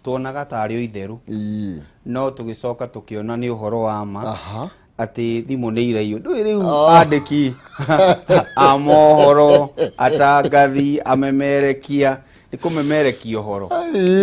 Tuonaga tarĩ o itherũ, no tũgĩcoka tũkĩona nĩ ũhoro wa ma atĩ thimũ nĩ iraiywo. Ndũĩ rĩu andĩki a mohoro, atangathi, amemerekia nĩ kũmemerekia ũhoro,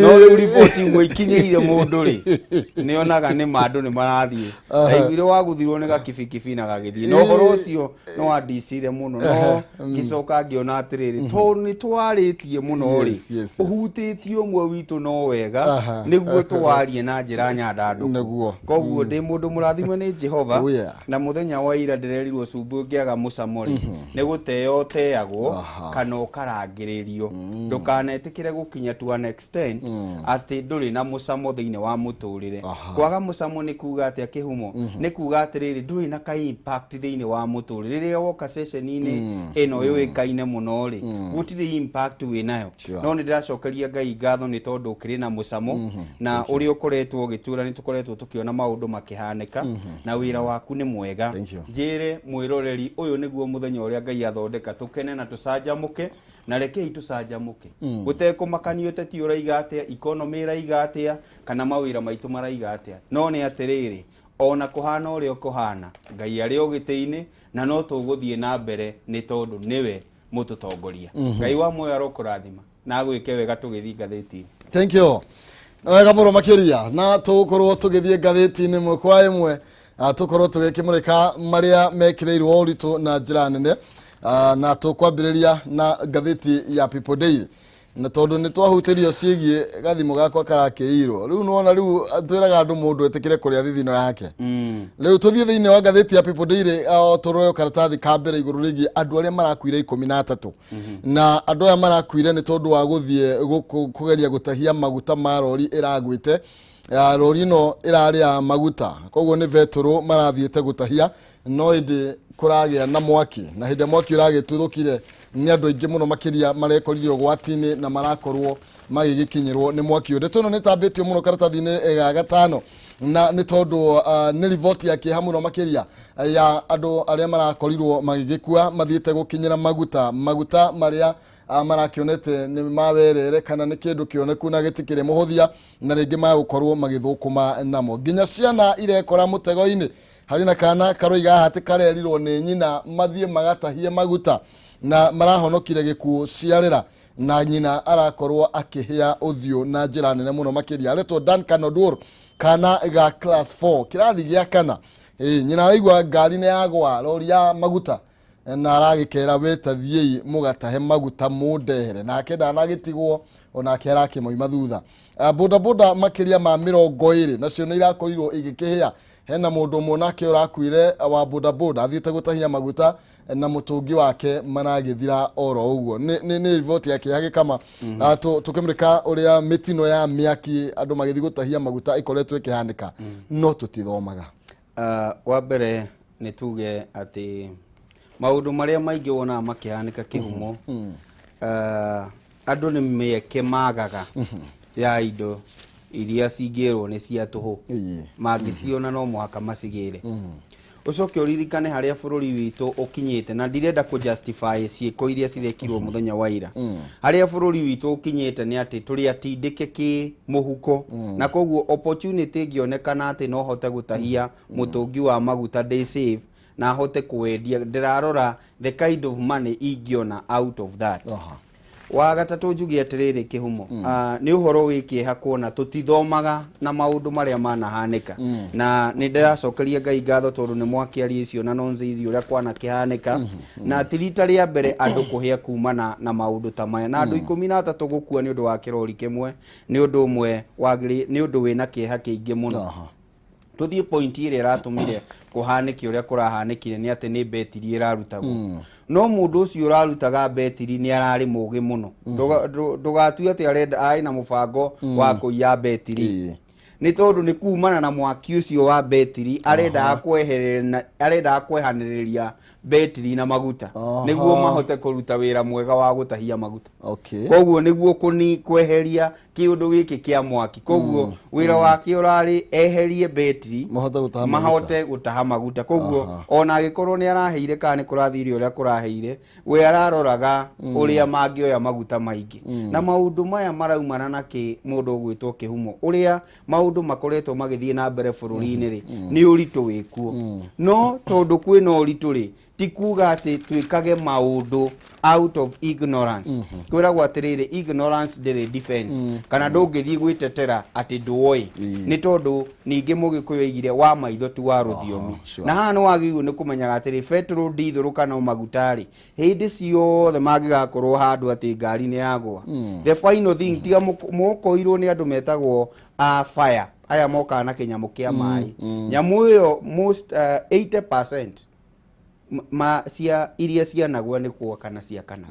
no rĩu riboti imwe ikinyĩire mũndũ rĩ, nĩ onaga nĩ ma andũ nĩ marathiĩ. Ndaiguire waguthirwo nĩ gakibikibi na gagĩthiĩ, na ũhoro ũcio nĩ wandicire mũno, no ngĩcoka ngĩona atĩrĩrĩ, tondũ nĩ twarĩtie mũno rĩ, ũhutĩtie ũmwe witũ, no wega nĩguo tũwarie na njĩra nyandandũku. Koguo ndĩ mũndũ mũrathime nĩ Jehova. Na mũthenya wa ira ndĩrerirwo cumbĩ ũngĩaga mũcamo rĩ, nĩ gũteo ũteagwo kana ũkarangĩrĩrio. Ndũkanetĩkĩre gũkinya to an extent atĩ ndũrĩ na mũcamo thĩinĩ wa mũtũrĩre. Kwaga mũcamo nĩ kuga atĩa, Kĩhumo? Nĩ kuga atĩrĩrĩ, ndũrĩ na ka impact thĩinĩ wa mũtũrĩre. Rĩrĩa woka ceceni-inĩ ĩno yũĩkaine mũno rĩ, gũtirĩ impact wĩnayo. No nĩ ndĩracokeria Ngai ngatho nĩ tondũ ũkĩrĩ na mũcamo na ũrĩa ũkoretwo ũgĩtwĩra, nĩ tũkoretwo tũkĩona maũndũ makĩhanĩka na wĩra waku nĩ mwega. Thank you. Njĩre mwĩroreri, ũyũ nĩguo mũthenya ũrĩa Ngai athondeka, tũkene na tũcanjamũke, na rekei tũcanjamũke gũtekũmakania ũteti ũraiga atĩa, economy ĩraiga atĩa, kana mawĩra maitũ maraiga atĩa. No nĩ atĩrĩrĩ, ona kũhana ũrĩa ũkũhana, Ngai arĩ o gĩtĩ-inĩ na no tũgũthiĩ na mbere nĩ tondũ nĩwe mũtũtongoria. Ngai wa muoyo arokũrathima na agwĩke wega. Tũgĩthiĩ ngathĩti-inĩ. Thank you. Nĩ wega mũno makĩria, na tũgũkorwo tũgĩthiĩ ngathĩti-inĩ ĩmwe kwa ĩmwe, tũkorwo tũgĩkĩmũrĩka marĩa mekĩrĩirwo ũritũ na njĩra nene. Na tũkwambĩrĩria na ngathĩti ya People Daily, na tondũ nĩ twahutĩrio ciĩgiĩ gathimũ gakwa karakĩirwo rĩu, nĩwona rĩu twĩraga andũ mũndũ etĩkĩre kũrĩa thithino yake. Rĩu tũthiĩ thĩinĩ wa ngathĩti ya People Daily, tũroe karatathi ka mbere igũrũ rĩgiĩ andũ arĩa marakuire 13, na andũ aya marakuire nĩ tondũ wa gũthiĩ kũgeria gũtahia maguta ma rori ĩragwĩte. Rori ĩno ĩrarĩ ya maguta, koguo nĩ betũrũ marathiĩte gũtahia, no ĩndĩ kũragĩa na mwaki, na hĩndĩ ĩrĩa mwaki ũragĩtuthũkire nĩ andũ aingĩ mũno makĩria marekorire ũgwati-inĩ na marakorwo magĩgĩkinyĩrwo nĩ mwaki ũyũ. Ndeto ĩno nĩ ĩtambĩtio mũno karatathi-inĩ ga gatano, na nĩ tondũ nĩ riboti ya kĩeha mũno makĩria ya andũ arĩa marakorirwo magĩgĩkua mathiĩte gũkinyĩra maguta, maguta marĩa marakĩonete nĩ mawerere kana nĩ kĩndũ kĩoneku na gĩtikĩrĩ mũhũthia, na rĩngĩ magũkorwo magĩthũkũma namo nginya ciana irekora mũtego-inĩ. Harĩ na kana karoiga haha atĩ karerirwo nĩ nyina mathiĩ magatahie maguta na marahonokire gĩkuũ ciarĩra, na nyina arakorwo akĩhĩa ũthiũ na njĩra nene mũno makĩria. Aretwo Duncan Oduor, kana ga class 4, kĩrathi gĩa kana. Ĩ, nyina araigua ngari nĩ yagwa, rori ya maguta, na aragĩkera we tathiĩi mũgatahe maguta mũndehere, nake ndanagĩtigwo, onake arakĩmoima thutha. Boda boda makĩria ma 20 nacio nĩ irakorirwo igĩkĩhĩa. Hena mũndũ ũmwe nake ũrakuire wa boda boda athiĩte gũtahia maguta na mũtũngi wake maragĩthira oro ũguo. Nĩ riboti ya kĩeha gĩkama. Tũkĩmũrĩka ũrĩa mĩtino ya mĩaki andũ magĩthiĩ gũtahia maguta ĩkoretwo ĩkĩhanĩka, no tũtithomaga. Wa mbere nĩ tuge atĩ maũndũ marĩa maingĩ wonaga makĩhanĩka, Kĩhumo, andũ nĩ mĩeke magaga ya indo iria cingĩrwo nĩ cia tũhũ, mangĩciona no mũhaka macigĩre. Ũcoke ũririkane harĩa bũrũri witũ ũkinyĩte, na ndirenda kũ justify ciĩko iria cirekirwo mũthenya wa ira. Harĩa bũrũri witũ ũkinyĩte nĩ atĩ tũrĩ atindĩke kĩ mũhuko, na koguo opportunity ĩngĩonekana atĩ no hote gũtahia mũtũngi wa maguta ndĩ safe na hote kũwendia, ndĩrarora the kind of money ingĩona out of that. Wa gatatũ njuge atĩrĩrĩ, Kĩhumo, nĩ ũhoro wĩ kĩeha kuona tũtithomaga na maũndũ marĩa manahanĩka, na nĩ ndĩracokeria Ngai ngatho tondũ nĩ mwakĩaria icio na nonsense ici ũrĩa kwanakĩhanĩka, na ti rita rĩa mbere andũ kũhĩa kumana na maũndũ ta maya, na andũ 13 gũkua nĩ ũndũ wa kĩrori kĩmwe nĩ ũndũ ũmwe nĩ ũndũ wĩna kĩeha kĩingĩ mũno. Tũthiĩ point ĩrĩa ĩratũmire kũhanĩke ũrĩa kũrahanĩkire, nĩ atĩ nĩ betiri ĩrarutagwo, no mũndũ ũcio ũrarutaga betiri nĩ ararĩ mũgĩ mũno. Ndũgatue atĩ arenda arĩ na mũbango wa kũiya betiri. Nĩ tondũ nĩ kumana na mwaki ũcio wa betiri arendaga kwehanĩrĩria betiri na maguta nĩguo mahote kũruta wĩra mwega wa gũtahia maguta. Koguo nĩguo kweheria kĩũndũ gĩkĩ kĩa mwaki. Koguo wĩra wake ũrarĩ eherie betiri mahote gũtaha maguta. Koguo ona angĩkorwo nĩ araheire kana nĩ kũrathire ũrĩa kũraheire, we araroraga ũrĩa mangĩoya maguta maingĩ. Na maũndũ maya maraumana na kĩ mũndũ ũgwĩtwo Kĩhumo, ũrĩa maũndũ makoretwo magĩthiĩ na mbere bũrũri-inĩ rĩ, nĩ ũritũ wĩkuo. No tondũ kwĩna ũritũ rĩ, ti kuga atĩ twĩkage maũndũ out of ignorance. Kwĩragwo atĩrĩrĩ, ignorance ndĩrĩ defense, kana ndũngĩthiĩ gwĩtetera atĩ ndũĩ, nĩ tondũ ningĩ Mũgĩkũyũ aigire wa maitho ti wa rũthiomi. Na haha nĩ wagĩrĩirwo nĩ kũmenyaga atĩrĩ, petrol ndithũrũ kana maguta rĩ, hĩndĩ ciothe mangĩgakorwo handũ atĩ ngari nĩ yagwa. The final thing, tiga mokoirwo nĩ andũ metagwo a fire, aya mokaga na kĩnyamũ kĩa maĩ. Nyamũ ĩyo most 80% ma cia iria cianagwa nĩ kuakana ciakana.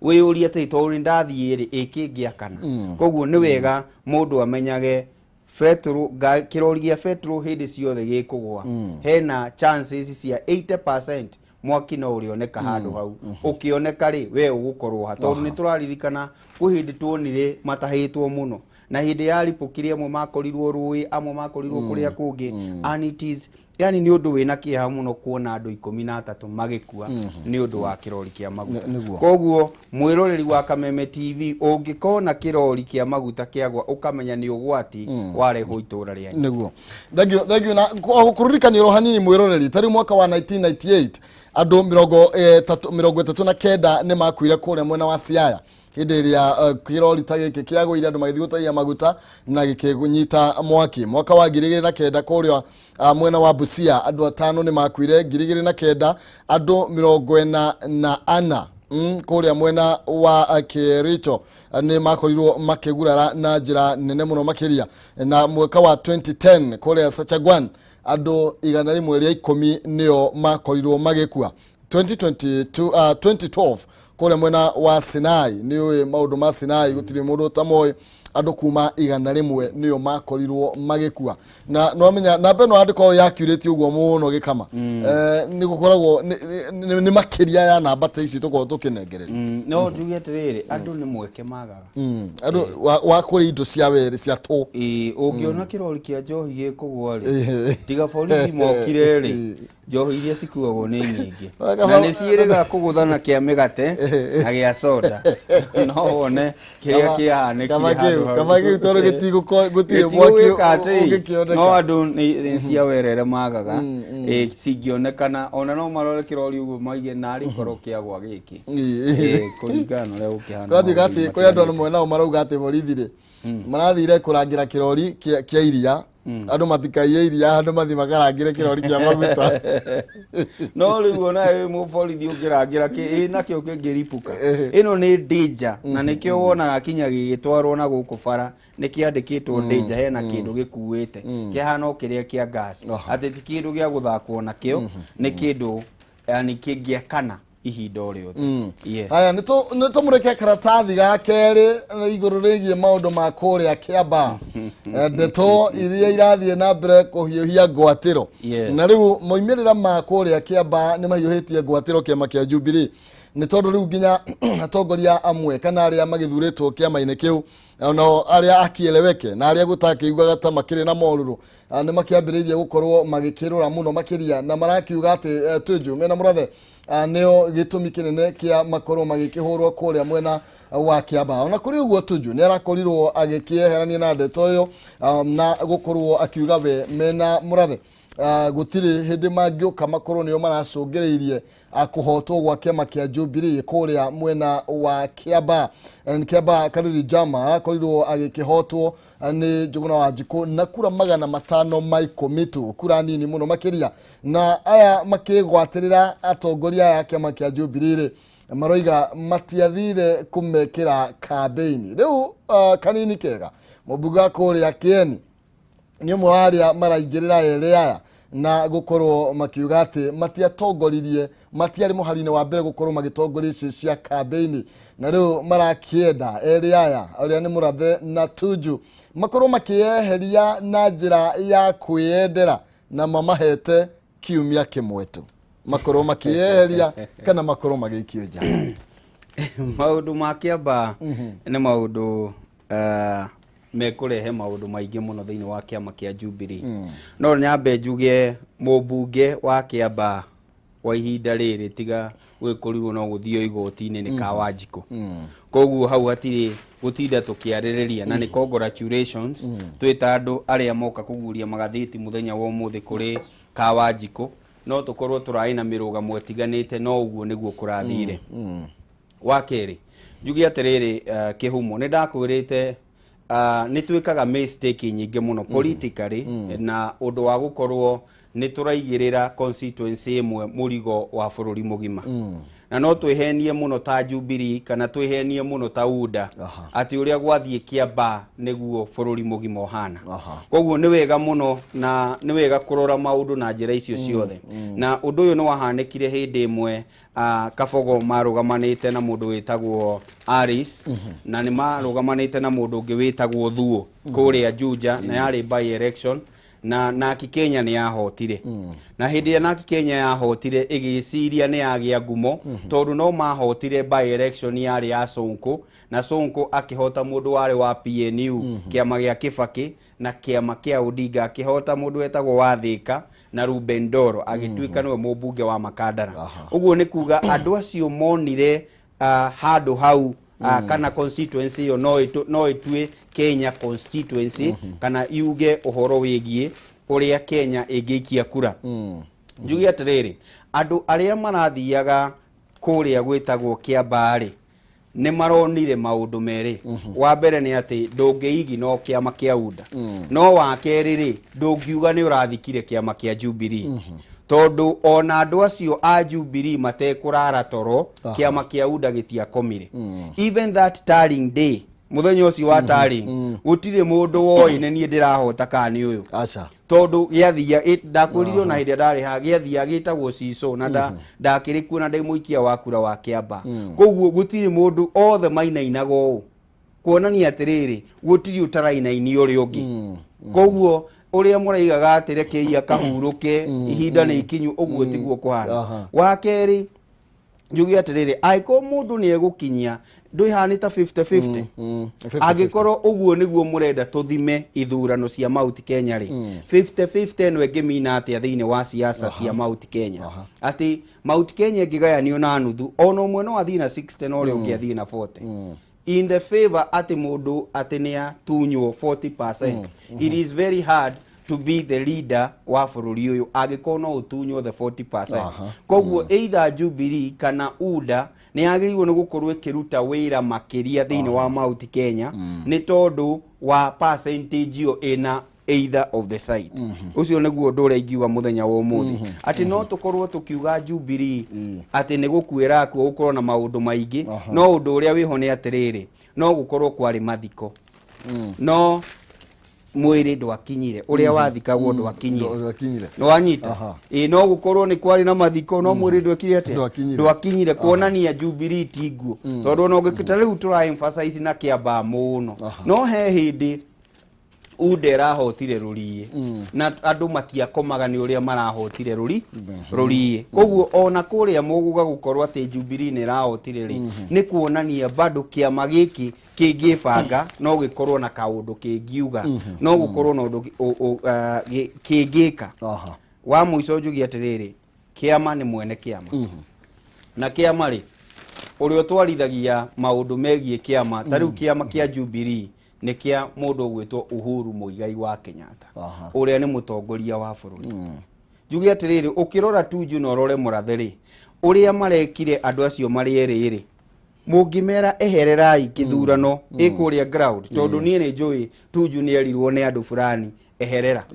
Wĩyũrie atĩ tondũ nĩ ndathiĩ rĩ, ĩkĩngĩakana. Koguo nĩ wega mũndũ amenyage betũrũ, kĩrori gĩa betũrũ hĩndĩ ciothe gĩkũgwa, hena chances cia 80% mwaki no ũrĩoneka handũ hau. Ũkĩoneka rĩ, we ũgũkorwo ha, tondũ nĩ tũraririkana kwĩ hĩndĩ tuonire matahĩtwo mũno, na hĩndĩ ya ribũkire amwe makorirwo rũĩ, amwe makorirwo kũrĩa kũngĩ. And it is, yani nĩ ũndũ wĩna kĩeha mũno kuona andũ 13 magĩkua nĩ ũndũ wa kĩrori kĩa maguta. Koguo mwĩroreri wa Kameme TV, ũngĩkona kĩrori kĩa maguta kĩagwa, ũkamenya nĩ ũgwati warehwo itũra rĩanyu. Nĩguo. Thank you, thank you. Na kũririkania oro hanini mwĩroreri, ta rĩu mwaka wa 1998 andũ 39 nĩ makuire kũrĩa mwena wa Siaya hĩndĩ ĩrĩa kĩrori ta gĩkĩ kĩagũire, andũ magĩthiĩ gũtahia maguta na gĩkĩnyita mwaki. Mwaka wa 2009 kũrĩa mwena wa Busia andũ 5 nĩ makuire. 2009 andũ 44 kũrĩa mwena wa Kericho nĩ makorirwo makĩgurara na njĩra nene mũno makĩria. Na mwaka wa 2010 kũrĩa Sachagwan andũ 110 nĩo makorirwo magĩkua. 2012 kũrĩa mwena wa Sinai, nĩ ũĩ maũndũ ma Sinai, gũtirĩ mũndũ ũtamoĩ, andũ kuma 100 nĩo makorirwo magĩkua. Na nwamenya namba ĩno yandĩkwo yakiurĩtie ũguo mũno gĩkama, nĩ gũkoragwo nĩ makĩria ya namba ta ici tũkoragwo tũkĩnengereria. No njuge atĩrĩrĩ, andũ nĩ mweke magaga Andũ wa kũrĩa indo cia werĩ cia tũ. Ũngĩona kĩrori kĩa njohi gĩkũgwa rĩ, tiga borithi mokire rĩ, njohi iria cikuagwo nĩ nyingĩ na nĩ ciĩrĩga kũgũthana kĩa mĩgate na gĩa soda, no wone kĩrĩa kĩahanĩkire handũ hau. Kaba kĩu tondũ gũtirĩ mwaki ũngĩkĩoneka. No andũ nĩ cia werere magaga, cingĩonekana ona no marore kĩrori ũguo maige narĩ korwo kĩagwa gĩkĩ, kũringana na ũrĩa gũkĩhana. Kũratuĩka atĩ kũrĩ andũ amwe nao marauga atĩ borithi rĩ, marathire kũrangĩra kĩrori kĩa iria, andũ matikaiye iria, andũ mathiĩ makarangĩre kĩrori kĩa maguta. No rĩu ona wĩ mũborithi ũngĩrangĩra ĩ nakĩo kĩngĩripũka, ĩno nĩ danger, na nĩkĩo wonaga kinya gĩgĩtwarwo na gũkũ bara nĩ kĩandĩkĩtwo danger, hena kĩndũ gĩkuĩte kĩhana o kĩrĩa kĩa gas, atĩ ti kĩndũ gĩa gũthakwo nakĩo, nĩ kĩndũ yani kĩngĩakana ihinda o rĩothe. Yes. Haya, nĩ tũmũrĩke karatathi ga kerĩ igũrũ rĩgiĩ maũndũ ma kũrĩa Kĩambaa, ndeto iria irathiĩ na mbere kũhiũhia ngwatĩro. Na rĩu moimĩrĩra ma kũrĩa Kĩambaa nĩ mahiũhĩtie ngwatĩro kĩama kĩa Jubilee, nĩ tondũ rĩu nginya atongoria amwe kana arĩa magĩthurĩtwo kĩama-inĩ kĩu, onao arĩa akieleweke na arĩa gũtakĩiguaga ta makĩrĩ na morũrũ, nĩ makĩambĩrĩirie gũkorwo magĩkĩrũra mũno makĩria, na marakiuga atĩ Tuju mena Mũrathe nĩo gĩtũmi kĩnene kĩa makorwo magĩkĩhũrwo kũrĩa mwena wa Kĩambaa. Ona kũrĩ ũguo Tuju nĩ arakorirwo agĩkĩeherania na ndeto ĩyo, na gũkorwo akiuga we mena Mũrathe gũtirĩ hĩndĩ mangĩũka makorwo nĩo maracũngĩrĩirie kũhotwo gwa kĩama kĩa Jubilee kũrĩa mwena wa Kĩambaa. Kĩambaa Karuri Jama arakorirwo agĩkĩhotwo nĩ Njũgũna wa Njikũ na kura 510 tu, kura nini mũno makĩria. Na aya makĩgwatĩrĩra atongoria aya a kĩama kĩa Jubilee rĩ, maroiga matiathire kũmekĩra kambĩini. Rĩu kanini kega mũmbunge wa kũrĩa Kĩeni nĩ ũmwe wa arĩa maraingĩrĩra erĩ aya, Na gũkorwo makiuga atĩ matiatongoririe, matiarĩ mũhari-inĩ wa mbere gũkorwo magĩtongoria icio cia kambĩini, na rĩu marakĩenda erĩ aya, arĩa nĩ Mũrathe na Tuju, makorwo makĩyeheria na njĩra ya kwĩyendera, na mamahete kiumia kĩmwe tu makorwo makĩyeheria kana makorwo magĩikio nja. Maũndũ ma kĩamba nĩ maũndũ mekũrehe maũndũ maingĩ mũno thĩinĩ wa kĩama kĩa Jubilee. No nyambe njuge mũmbunge wa kĩamba wa ihinda rĩrĩ, tiga gwĩkorirwo no gũthio igoti-inĩ, nĩ Kawanjikũ. Koguo hau hatirĩ gũtinda tũkĩarĩrĩria, na nĩ congratulations twĩ ta andũ arĩa moka kũguria magathĩti mũthenya wa ũmũthĩ kũrĩ Kawanjikũ. No tũkorwo tũrarĩ na mĩrũgamo ĩtiganĩte, no ũguo nĩguo kũrathire. Wa kerĩ, njuge atĩrĩrĩ, kĩhumo nĩ ndakwĩrĩte, nĩ twĩkaga mistake nyingĩ mũno politically, na ũndũ wa gũkorwo nĩ tũraigĩrĩra constituency ĩmwe mũrigo wa bũrũri mũgima, na no twĩhenie mũno ta Jubilee kana twĩhenie mũno ta UDA atĩ ũrĩa gwathiĩ Kĩamba nĩguo bũrũri mũgima ũhana. Koguo nĩ wega mũno na nĩ wega kũrora maũndũ na njĩra icio ciothe. Na ũndũ ũyũ nĩ wahanĩkire hĩndĩ ĩmwe, Kabogo marũgamanĩte na mũndũ wĩtagwo Aris, na nĩ marũgamanĩte na mũndũ ũngĩ wĩtagwo Thuo kũrĩa Juja, na yarĩ by election, na Naki Kenya nĩ yahotire. Na hĩndĩ ĩrĩa Naki Kenya yahotire, ĩgĩciria nĩ yagĩa ngumo, tondũ no mahotire by election yarĩ ya Sonko, na Sonko akĩhota mũndũ warĩ wa PNU, kĩama gĩa Kibaki, na kĩama kĩa Odinga akĩhota mũndũ wetagwo Wathĩka na Ruben Doro agĩtuĩka nĩwe mũmbunge wa Makandara. Ũguo nĩ kuga andũ acio monire handũ hau kana constituency ĩyo no ĩtue Kenya constituency kana yuge ũhoro wĩgiĩ ũrĩa Kenya ĩngĩikia kura. Njuge atĩrĩrĩ, andũ arĩa marathiaga kũrĩa gwĩtagwo Kĩamba-rĩ, nĩ maronire maũndũ merĩ. Wa mbere nĩ atĩ ndũngĩigi no kĩama kĩa UDA, no wa kerĩ rĩ, ndũngiuga nĩ ũrathikire kĩama kĩa Jubilee, tondũ ona andũ acio a Jubilee matekũrara toro, kĩama kĩa UDA gĩtiakomire. Even that tallying day, mũthenya ũcio wa tallying, gũtirĩ mũndũ woĩ nĩ niĩ ndĩrahota kana nĩ ũyũ. Aca. Tondũ gĩathia ndakwĩrire ona hĩndĩ ĩrĩa ndarĩ haha, gĩathia gĩtagwo cico na ndakĩrĩ kuo na ndĩ mũikia wa kura wa Kĩamba. Koguo gũtirĩ mũndũ, othe mainainaga ũũ kuonania atĩrĩrĩ, gũtirĩ ũtarainainia ũrĩa ũngĩ. Koguo ũrĩa mũraigaga atĩ rekei akahurũke, ihinda nĩ ikinyu, ũguo tiguo kũhana. Wa kerĩ, njuge atĩrĩrĩ, angĩkorwo mũndũ nĩ egũkinyia ndwĩhanĩ ta 50-50, angĩkorwo ũguo nĩguo mũrenda tũthime ithurano cia Mount Kenya rĩ, 50-50 ĩno ĩngĩmina atĩa thĩinĩ wa siasa cia Mount Kenya? Atĩ Mount Kenya ĩngĩgayanio na nuthu, ona ũmwe no athiĩ na 60 na ũrĩa ũngĩ athiĩ na 40, in the favor atĩ mũndũ atĩ nĩ atunywo 40%. It is very hard to be the leader wa bũrũri ũyũ angĩkorwo no ũtunywo the 40%. Koguo either Jubilee kana UDA nĩ yagĩrĩirwo nĩ gũkorwo ĩkĩruta wĩra makĩria thĩinĩ wa Mount Kenya, nĩ tondũ wa percentage ĩyo ĩna either of the side. Ũcio nĩguo ũndũ ũrĩa ingiuga mũthenya wa ũmũthĩ, atĩ no tũkorwo tũkiuga Jubilee atĩ nĩ gũkuĩra kuo gũkorwo na maũndũ maingĩ, no ũndũ ũrĩa wĩho nĩ atĩrĩrĩ, no gũkorwo kwarĩ mathiko, no mwĩrĩ ndwakinyire, ũrĩa wathikagwo ndwakinyire. Ndwakinyire. Nĩwanyita? Ĩ, no gũkorwo nĩ kwarĩ na mathiko, no mwĩrĩ ndwekire atĩa? Ndwakinyire. Ndwakinyire, kuonania Jubilee ti nguo, tondũ ona ũngĩkĩta rĩu tũra emphasize na Kĩamba mũno, no he hĩndĩ UDA ĩrahotire rũriĩ na andũ matiakomaga nĩ ũrĩa marahotire rũriĩ. Koguo ona kũrĩa mũgũga gũkorwo atĩ Jubilee nĩ ĩrahotire rĩ, nĩ kuonania bado kĩama gĩkĩ kĩngĩbanga no gĩkorwo na kaũndũ kĩngiuga, no gũkorwo na ũndũ kĩngĩka. Wa mũico, njuge atĩrĩrĩ, kĩama nĩ mwene kĩama, na kĩama rĩ, ũrĩa ũtwarithagia maũndũ megiĩ kĩama, ta rĩu kĩama kĩa Jubilee nĩ kĩa mũndũ ũgwĩtwo Uhuru Muigai wa Kenyatta, ũrĩa nĩ mũtongoria wa bũrũri. Njuge atĩrĩrĩ, ũkĩrora Tuju na ũrore Mũrathe rĩ, ũrĩa marekire andũ acio marĩ erĩ rĩ, mũngĩmera ehererai kĩthurano ĩ kũrĩa ground, tondũ niĩ nĩ njũĩ Tuju nĩ erirwo nĩ andũ fulani eherera.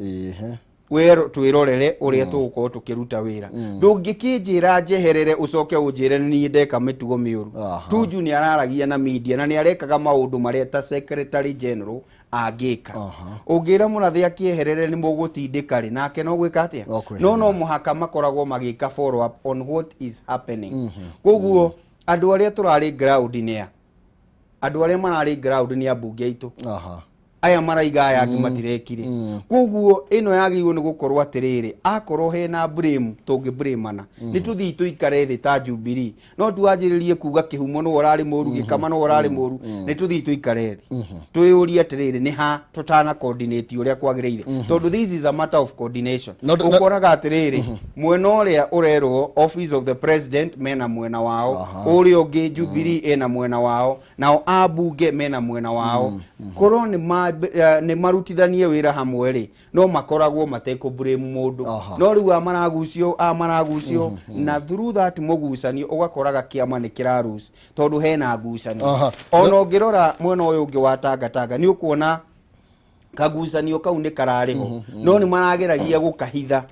We twĩrorere ũrĩa tũgũkorwo tũkĩruta wĩra. Ndũngĩkĩnjĩra njeherere ũcoke ũnjĩre nĩ niĩ ndeka mĩtugo mĩũru. Tuju nĩ araragia na media na nĩ arekaga maũndũ marĩa ta secretary general angĩka. Ũngĩra mũrathi akĩeherere nĩ mũgũtindĩka rĩ, nake no gwĩka atĩa? No kwĩherera. No mũhaka makoragwo magĩka follow up on what is happening. Koguo andũ arĩa tũrarĩ ground nĩ a andũ arĩa mararĩ ground nĩ ambunge aitũ, aya maraiga aya angĩ matirekire. Koguo ĩno yagĩrĩirwo nĩ gũkorwo atĩrĩrĩ, akorwo hena blame tũngĩ blame-ana, nĩ tũthiĩ tũikare thĩ ta Jubilee, no twanjĩrĩrie kuga kĩhumo nĩwe ũrarĩ mũru, gĩkama nĩwe ũrarĩ mũru. Nĩ tũthiĩ tũikare thĩ twĩyũrie atĩrĩrĩ, nĩ ha tũtana coordinate ũrĩa kwagĩrĩire, tondũ this is a matter of coordination. Ũkoraga atĩrĩrĩ, mwena ũrĩa ũrerwo Office of the President mena mwena wao, ũrĩa ũngĩ Jubilee ĩna mwena wao, nao ambunge mena mwena wao. Korwo nĩ marutithanie wĩra hamwe rĩ, no makoragwo matekũ blame mũndũ. No rĩu a maragucio na through that mũgucanio ũgakoraga kĩama nĩ kĩrarus tondũ hena ngucanio. Ona ũngĩrora mwena ũyũ ũngĩ wa Tangatanga, nĩ ũkuona kagucanio kau nĩ kararĩ ho, no nĩ marageragia gũkahitha,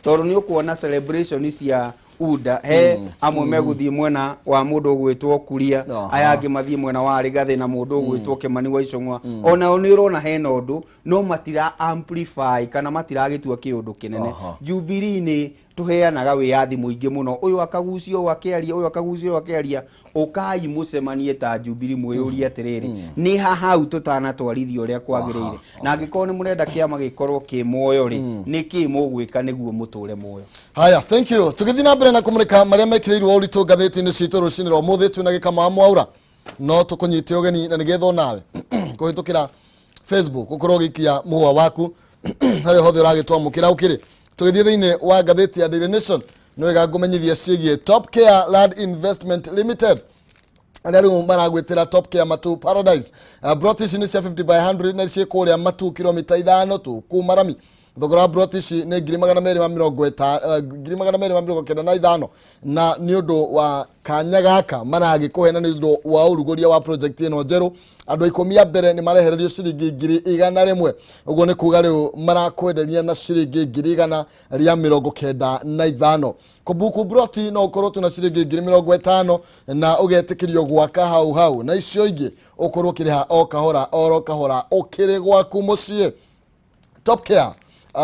tondũ nĩ ũkuona celebration cia UDA he amwe megũthiĩ mwena wa mũndũ ũgwĩtwo Kuria, aya angĩ mathiĩ mwena wa Rigathĩ na mũndũ ũgwĩtwo Kĩmani wa Icũng'wa. Onao nĩ ũrona hena ũndũ, no matira amplify kana matiragĩtua kĩũndũ kĩnene. Jubilee nĩ tũheanaga wĩyathi mũingĩ mũno, ũyũ akagucio, ũyũ akĩaria, ũyũ akagucio, ũyũ akĩaria. Ũkai mũcemanie ta Jubilee, mwĩyũrie atĩrĩrĩ, nĩ ha hau tũtanatwarithia ũrĩa kwagĩrĩire, na angĩkorwo nĩ mũrenda kĩama gĩkorwo kĩ muoyo rĩ, nĩ kĩ mũgwĩka nĩguo mũtũre muoyo? Haya, thank you. Tũgĩthiĩ na mbere na kũmũrĩka marĩa mekĩrĩirwo ũritũ ngathĩti-inĩ citũ rũcinĩ rwa ũmũthĩ, twĩna Gĩkama wa Mwaura. No tũkũnyite ũgeni na nĩgetha onawe kũhĩtũkĩra Facebook ũkorwo ũgĩikia mũhũa waku harĩa hothe ũragĩtwamũkĩra. Ũkĩrĩ tũgĩthiĩ thĩinĩ wa ngathĩti ya Daily Nation, nĩ wega ngũmenyithia ciĩgiĩ Top Care Land Investment Limited, arĩa rĩu maragwĩtĩra Top Care Matu Paradise. Broti ici nĩ cia 50 by 100 na ciĩ kũrĩa Matu, kilomita 5 tu kuma rami. Thogora wa broti ici nĩ 295,000, na nĩ ũndũ wa kanya gaka maragĩkũhe na nĩ ũndũ wa ũrugũria wa project ĩno njerũ, andũ 10 a mbere nĩ marehererio ciringi 100,000. Ũguo nĩ kuga rĩu marakwenderia na ciringi 195,000. Kũbuku broti no ũkorwo tu na ciringi 50,000 na ũgetĩkĩrio gwaka hau hau, na icio ingĩ ũkorwo ũkĩrĩha o kahora oro kahora ũkĩrĩ gwaku mũciĩ. Top Care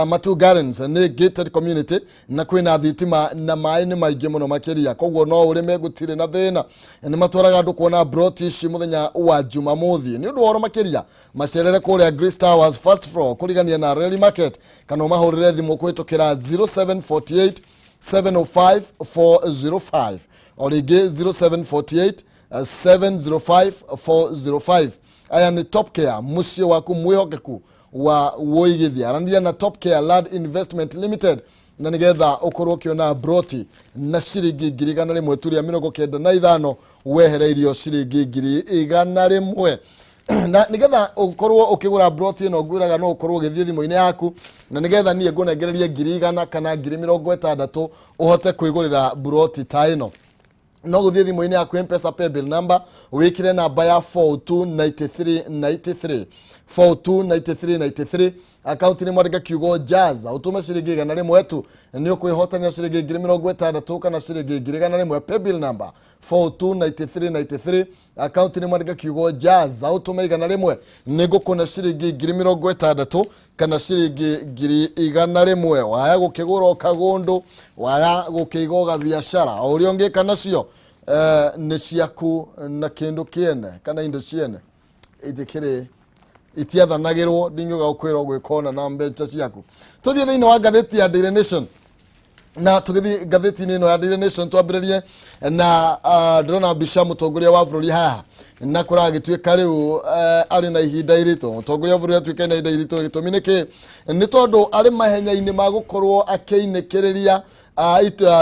Matu Gardens nĩ gated community na kwĩna thitima na maĩ nĩ maingĩ mũno makĩria, koguo no ũrĩme, gũtirĩ na thĩna. Nĩ matwaraga andũ kuona broti ici mũthenya wa Jumamothi. Nĩ ũndũ wa ũhoro makĩria, macerere kũrĩa Grace Towers, first floor, kũrigania na Rally Market, kana ũmahũrĩre thimũ kũhĩtũkĩra 0748 705 405, o rĩngĩ 0748 705 405. Aya nĩ Top Care, mũciĩ waku mwĩhokeku wa wũigithia. Aranĩria na Top Care Land Investment Limited na nĩgetha ũkorwo ũkĩona broti na ciringi 100,000 tu rĩa 95, wehereirio ciringi 100,000. Na nĩgetha ũkorwo ũkĩgũra broti ĩno, ngwĩraga no ũkorwo ũgĩthiĩ thimũ-inĩ yaku, na nĩgetha niĩ ngũnengererie 100,000 kana 60,000 ũhote kwĩgũrĩra broti ta ĩno, no gũthiĩ thimũ-inĩ yaku, Mpesa paybill number, wĩkĩre namba ya 429393, 429393. Akaunti nĩ mwandĩke kiugo "Jaza", ũtũme ciringi 100 tu, nĩ ũkwĩhotanĩra ciringi 60,000 kana ciringi 100,000. Paybill number 429393, akaunti nĩ mwandĩke kiugo "Jaza", ũtũme 100, nĩ ngũkũne ciringi 60,000 kana ciringi 100,000. Waya gũkĩgũra kagũndũ, waya gũkĩiga gabiacara, o ũrĩa ũngĩka nacio, nĩ ciaku na kĩndũ kĩene kana indo ciene itikĩrĩ itiathanagĩrwo. Ndingĩuga gũkwĩra ũgwĩka ona na mbeca ciaku. Tũthiĩ thĩinĩ wa ngathĩti ya Daily Nation, na tũgĩthiĩ ngathĩti-inĩ ĩno ya Daily Nation, twambĩrĩrie na ndĩrona mbica mũtongoria wa bũrũri haha, na kũragĩtuĩka rĩu arĩ na ihinda iritũ. Mũtongoria wa bũrũri atuĩka na ihinda iritũ, gĩtũmi nĩ kĩ? Nĩ tondũ arĩ mahenya-inĩ ma gũkorwo akĩinĩkĩrĩria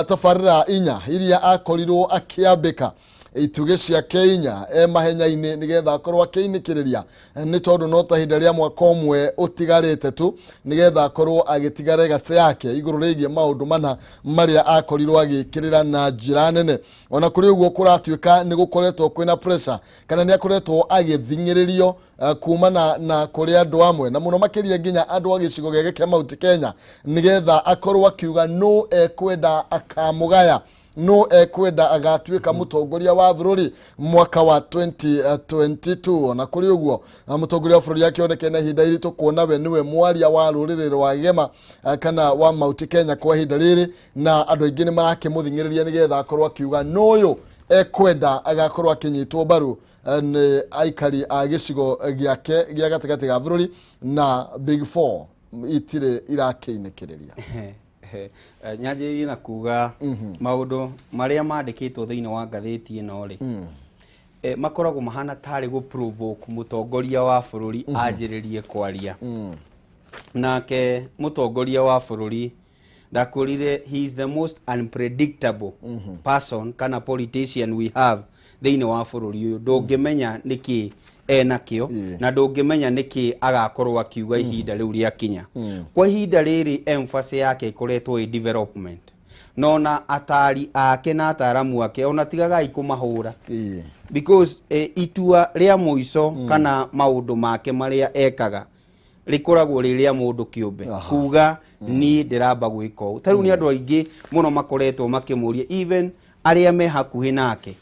tabarĩra inya iria akorirwo akĩambĩka. Itugĩ ciake inya e mahenya-inĩ nĩgetha akorwo akĩinĩkĩrĩria, nĩ tondũ no ta ihinda rĩa mwaka ũmwe ũtigarĩte tu nĩgetha akorwo agĩtiga legacy yake igũrũ rĩgiĩ maũndũ mana marĩa akorirwo agĩkĩrĩra na njĩra nene. Ona kũrĩ ũguo, kũratuĩka nĩ gũkoretwo kwĩna pressure kana nĩ akoretwo agĩthing'ĩrĩrio kumana na kũrĩ andũ amwe, na mũno makĩria nginya andũ a gĩcigo gĩake kĩa Mount Kenya, nĩgetha akorwo akiuga no ekwenda akamũgaya, no ekwenda agatuĩka mũtongoria wa bũrũri mwaka wa 2022. Ona kũrĩ ũguo, mũtongoria wa bũrũri akĩonekana na ihinda iritũ kuona we nĩwe mwaria wa rũrĩrĩ rwa Gema, kana wa Mount Kenya kwa ihinda rĩrĩ, na andũ aingĩ nĩ marakĩmũthing'ĩrĩria nĩgetha akorwo akiuga no ũyũ ekwenda agakorwo akĩnyitwo mbaru nĩ aikari a gĩcigo gĩake gĩa gatagatĩ ga bũrũri, na Big Four itirĩ irakĩinĩkĩrĩria. Nyanjĩrĩrie na kuga maũndũ marĩa mandĩkĩtwo thĩinĩ wa ngathĩti ĩno rĩ, makoragwo mahana tarĩ gũ provoke mũtongoria wa bũrũri anjĩrĩrie kwaria. Nake mũtongoria wa bũrũri, ndakwĩrire, he is the most unpredictable person kana politician we have thĩinĩ wa bũrũri ũyũ. Ndũngĩmenya nĩkĩ enakĩo na ndũngĩmenya nĩkĩ agakorwo akiuga ihinda rĩu rĩakinya. Kwa ihinda rĩrĩ, emphasis yake ĩkoretwo ĩ development, nona atari ake na ataramu ake ona tigagai kũmahũra, because itua rĩa mũico kana maũndũ make marĩa ekaga rĩkoragwo rĩ rĩa mũndũ kĩũmbe kuga niĩ ndĩramba gwĩka ũũ. Ta rĩu nĩ andũ aingĩ mũno makoretwo makĩmũria, even arĩa me hakuhĩ nake,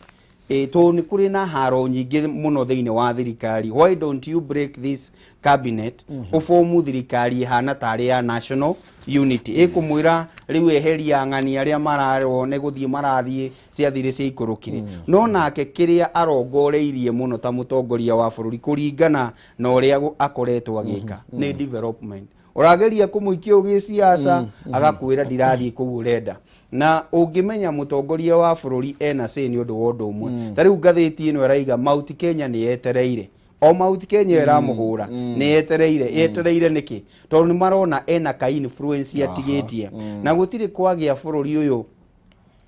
tondũ nĩ kũrĩ na haro nyingĩ mũno thĩinĩ wa thirikari, why don't you break this cabinet, ũbomu thirikari ĩhana tarĩ ya national unity, ĩkũmwĩra rĩu eheria ng'ani arĩa mararwo nĩ gũthiĩ marathiĩ ciathire ciaikũrũkire. No nake kĩrĩa arongoreirie mũno ta mũtongoria wa bũrũri, kũringana na ũrĩa akoretwo agĩka, nĩ development. Ũrageria kũmũikia ũgĩciaca, agakwĩra ndirathiĩ kũu ũrenda. Na ũngĩmenya mũtongoria wa bũrũri ena say nĩ ũndũ wa ũndũ ũmwe. Ta rĩu ngathĩti ĩno ĩraiga Mount Kenya nĩ yetereire, o Mount Kenya ĩramũhũra nĩ yetereire. Yetereire nĩkĩ? Tondũ nĩ marona ena ka influence atigĩtie, na gũtirĩ kwagĩa bũrũri ũyũ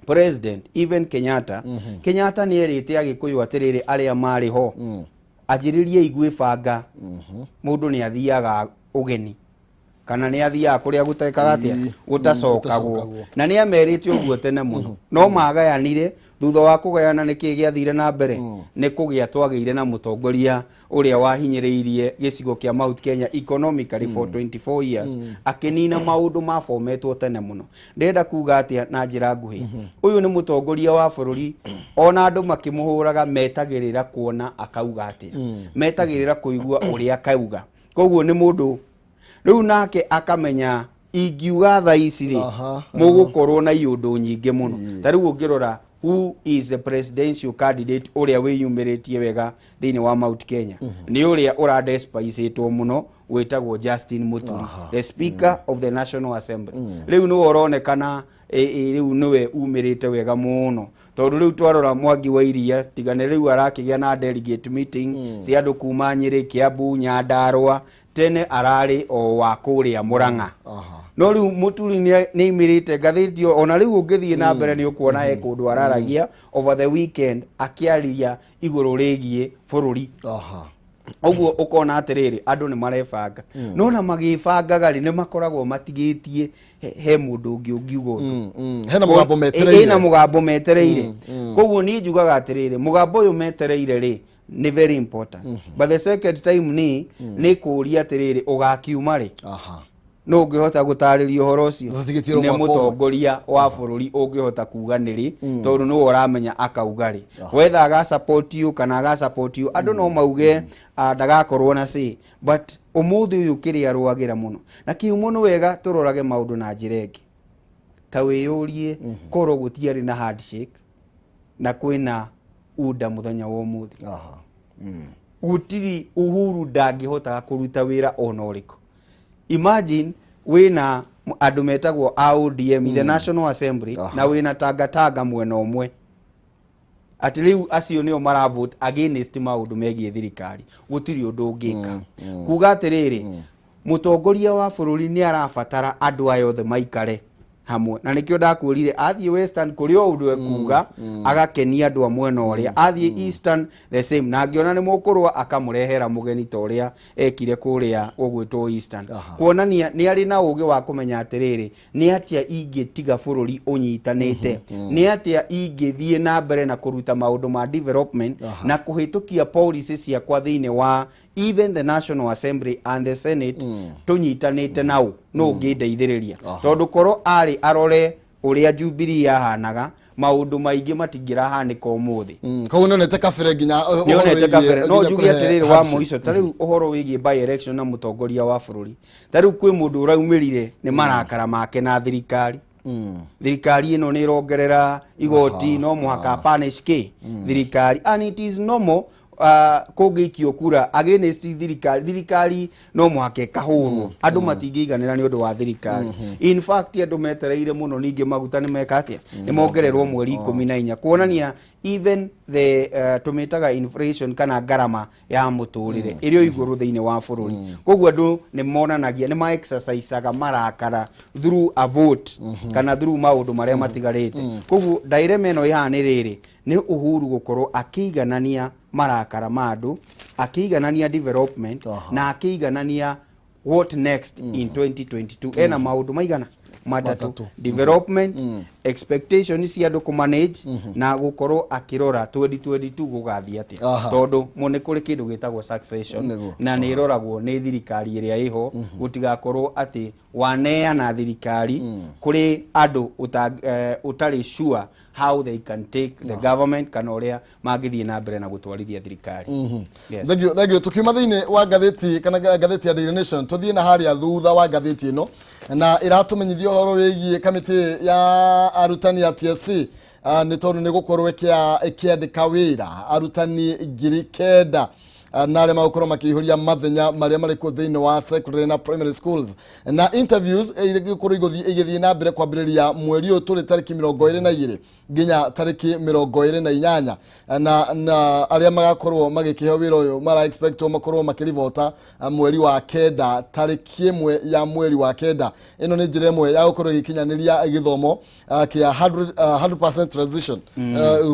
president, even Kenyatta. Kenyatta nĩ erĩte Agĩkũyũ atĩrĩrĩ, arĩa marĩ ho, anjĩrĩriai gwĩbanga, mũndũ nĩ athiaga ũgeni kana nĩ athiaga kũrĩa gũtekaga atĩa, gũtacokagwo. Gũtacokagwo. Na nĩ amerite ũguo tene mũno, no magayanire. Thutha wa kũgayana, nĩ kĩĩ gĩathire na mbere? Nĩ kũgĩa twagĩire na mũtongoria ũrĩa wahinyĩrĩirie gĩcigo kĩa Mount Kenya economically for 24 years, akĩnina maũndũ mabometwo tene mũno. Ndĩrenda kuga atĩa na njĩra nguhĩ? Ũyũ nĩ mũtongoria wa bũrũri, ona andũ makĩmũhũraga metagĩrĩra kuona akauga atĩa, metagĩrĩra kũigua ũrĩa akauga. Koguo nĩ mũndũ rĩu nake akamenya ingiuga tha ici rĩ, mũgũkorwo na iũndũ nyingĩ mũno. Ta rĩu ũngĩrora who is the presidential candidate ũrĩa wĩyumĩrĩtie wega thĩinĩ wa Mount Kenya, nĩ ũrĩa ũradespisĩtwo mũno wĩtagwo Justin Muturi, the Speaker of the National Assembly. Rĩu nĩwe ũronekana rĩu nĩwe umĩrĩte wega mũno, tondũ rĩu twarora Mwangi wa Iria, tiga nĩ rĩu arakĩgĩa na delegate meeting cia andũ kuma Nyĩrĩ, Kiambu, Nyandarua, tene ararĩ o wa kũrĩa Mũrang'a. No rĩu Mũturi nĩ aimĩrĩte ngathĩti ona rĩu ũngĩthiĩ na mbere nĩ ũkuona he kũndũ araragia over the weekend akĩaria igũrũ rĩgiĩ bũrũri. Ũguo ũkona atĩrĩrĩ, andũ nĩ marebanga, no na magĩbangaga rĩ, nĩ makoragwo matigĩtie he mũndũ ũngĩ ũngiuga ũndũ. Hena mũgambo metereire. Ĩna mũgambo metereire. Koguo niĩ njugaga atĩrĩrĩ, mũgambo ũyũ metereire rĩ, nĩ very important, but the second time nĩ kũũria atĩrĩrĩ, ũgakiuma rĩ? No ũngĩhota gũtarĩria ũhoro ũcio Tũtigĩtirwo nĩ mwaka ũmwe. Mũtongoria wa bũrũri ũngĩhota kuga nĩrĩ, tondũ nĩwe ũramenya akauga rĩ, whether aga support you kana aga support you. Andũ no mauge ndagakorwo na say, but ũmũthĩ ũyũ kĩrĩa arũagĩra mũno na kĩhumo nĩ wega tũrorage maũndũ na njĩra ĩngĩ. Ta wĩyũrie, korwo gũtiarĩ na handshake na kwĩna UDA mũthenya wa ũmũthĩ, gũtirĩ Uhuru ndangĩhotaga kũruta wĩra ona ũrĩkũ. Imagine wĩna andũ metagwo a ODM in the National Assembly na wĩna Tangatanga mwena ũmwe, atĩ rĩu acio nĩo maravote against maũndũ megiĩ thirikari, gũtirĩ ũndũ ũngĩka. Kuga atĩrĩrĩ, mũtongoria wa bũrũri nĩ arabatara andũ aya othe maikare. Hamwe na nĩkĩo ndakwĩrire athiĩ Western kũrĩ o ũndũ ekuga agakenia andũ a mwena ũrĩa, athiĩ Eastern the same, na angĩona nĩ mũkũrũa akamũrehera mũgeni ta ũrĩa ekire kũrĩa gũgwĩtwo Eastern. Kuonania nĩ arĩ na ũgĩ wa kũmenya atĩrĩrĩ, nĩ atĩa ingĩtiga bũrũri ũnyitanĩte, nĩ atĩa ingĩthiĩ na mbere na kũruta maũndũ ma development na kũhĩtũkia policy ciakwa thĩinĩ wa even the National Assembly and the Senate tũnyitanĩte nao no ũngĩndeithĩrĩria. Tondũ korwo arĩ arore ũrĩa Jubilee yahanaga, maũndũ maingĩ matingĩrahanĩka ũmũthĩ. Koguo nĩonete kabere nginya ũhoro nĩonete wĩgiĩ- kabere. No nginya njuge kũrehe atĩrĩrĩ wa hardship. mũico, ta rĩu ũhoro wĩgiĩ by election na mũtongoria wa bũrũri, ta rĩu kwĩ mũndũ ũraumĩrire nĩ marakara make na thirikari. Thirikari ĩno nĩ ĩrongerera igoti, no mũhaka punish kĩ thirikari, and it is normal kũngĩikio kura against thirikari, thirikari no mũhaka ĩkahũrwo. Andũ matingĩiganĩra nĩ ũndũ wa thirikari. In fact, andũ metereire mũno. Ningĩ maguta nĩ meka atĩa? Nĩ mongererwo mweri 14, kuonania even the tũmĩtaga inflation kana ngarama ya mũtũrĩre ĩrĩ o igũrũ thĩinĩ wa bũrũri. Koguo andũ nĩ monanagia, nĩ ma exercisaga marakara through a vote kana through maũndũ marĩa matigarĩte. Koguo dilemma ĩno ĩhaha nĩ rĩrĩ, nĩ Uhuru gũkorwo akĩiganania marakara ma andũ, akĩiganania development na akĩiganania what next in 2022. Ena maũndũ maigana? Matatũ. Matatũ. Development, expectation cia andũ kũmanage, na gũkorwo akĩrora 2022 gũgathiĩ atĩa, tondũ mo nĩ kũrĩ kĩndũ gĩtagwo succession na nĩ ĩroragwo nĩ thirikari ĩrĩa ĩho, gũtigakorwo atĩ waneana thirikari kũrĩ andũ ũtarĩ sure how they can take the government kana ũrĩa mangĩthiĩ na mbere na gũtwarithia thirikari. Yes. Thank you, thank you. Tukiuma thĩinĩ wa ngathĩti kana ngathĩti ya Daily Nation, tũthiĩ na harĩa thutha wa ngathĩti ĩno na ĩratũmenyithia ũhoro wĩgiĩ kamĩtĩ ya arutani ya TSC, nĩ tondũ nĩ gũkorwo ĩkĩandĩka wĩra arutani 9,000, na arĩa magũkorwo makĩihũria mathenya marĩa marĩ kuo thĩinĩ wa secondary na primary schools, na interviews igũkorwo igĩthiĩ na mbere kwambĩrĩria mweri ũyũ tũrĩ tarĩki 22 nginya tarĩki 28, na arĩa magakorwo magĩkĩheo wĩra ũyũ mara expectwo makorwo makĩribota mweri wa kenda, tarĩki 1 ya mweri wa kenda. Ĩno nĩ njĩra ĩmwe ya gũkorwo ĩgĩkinyanĩria gĩthomo kĩa 100% transition